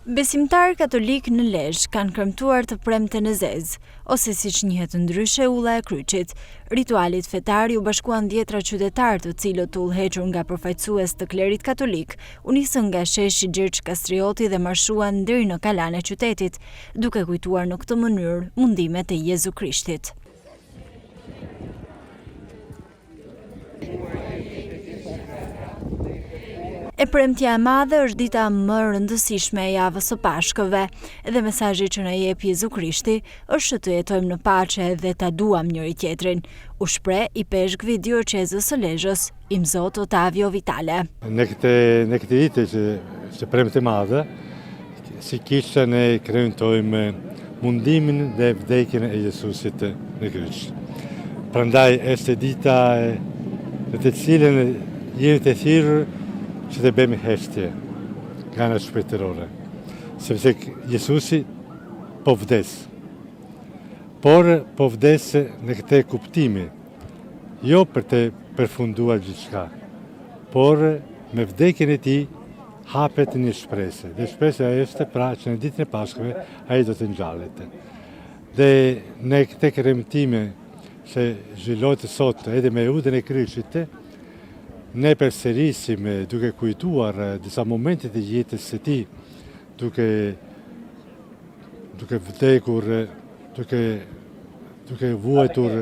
Besimtarë katolikë në Lezhë kanë kremtuar të premten e zezë, ose siç njihet ndryshe Ulla e Kryqit. Ritualit fetar iu bashkuan dhjetra qytetarë të cilët të udhëhequr nga përfaqësues të klerit katolik, u nisën nga sheshi Gjergj Kastrioti dhe marshuan deri në kalanë e qytetit, duke kujtuar në këtë mënyrë mundimet e Jezu Krishtit. E premtja e madhe është dita më e rëndësishme e javës së Pashkëve dhe mesazhi që na jep Jezu Krishti është që të jetojmë në paqe dhe ta duam njëri-tjetrin, u shpreh ipeshkvi i dioqezës së Lezhës, Imzot Ottavio Vitale. Në këtë në këtë ditë që e premte e madhe, si kisha ne kremtojmë mundimin dhe vdekjen e Jezusit në kryq. Prandaj është dita e në të cilën jemi të thirrur që të bëjmë heshtje nga ana shpirtërore, sepse Jezusi po vdes. Por po vdes në këtë kuptimi, jo për të përfunduar gjithçka, por me vdekjen e tij hapet një shpresë. Dhe shpresa është pra që në ditën e Pashkëve ai do të ngjallet. Dhe në këtë kremtime që zhvillohet sot edhe me udhën e kryqit, ne përsërisim duke kujtuar disa momente të jetës së tij, duke duke vdekur, duke duke vuajtur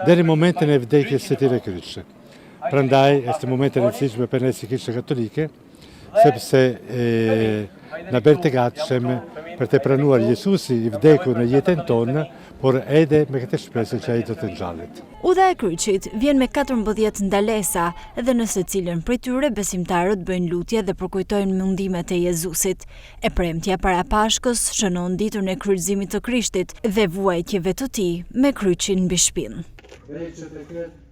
deri në momentin e vdekjes së tij në kryq. Prandaj është moment i rëndësishëm për ne si Kishë Katolike, sepse e, na bën të gatshëm për të pranuar Jezusi i vdekur në jetën tonë, por edhe me këtë shpresë që ai do të ngjallet. Udha e Kryqit vjen me 14 ndalesa dhe në secilën prej tyre besimtarët bëjnë lutje dhe përkujtojnë mundimet e Jezusit. E premtja para Pashkës shënon ditën e kryqëzimit të Krishtit dhe vuajtjeve të tij me kryqin mbi shpinë. Dhe që të ketë.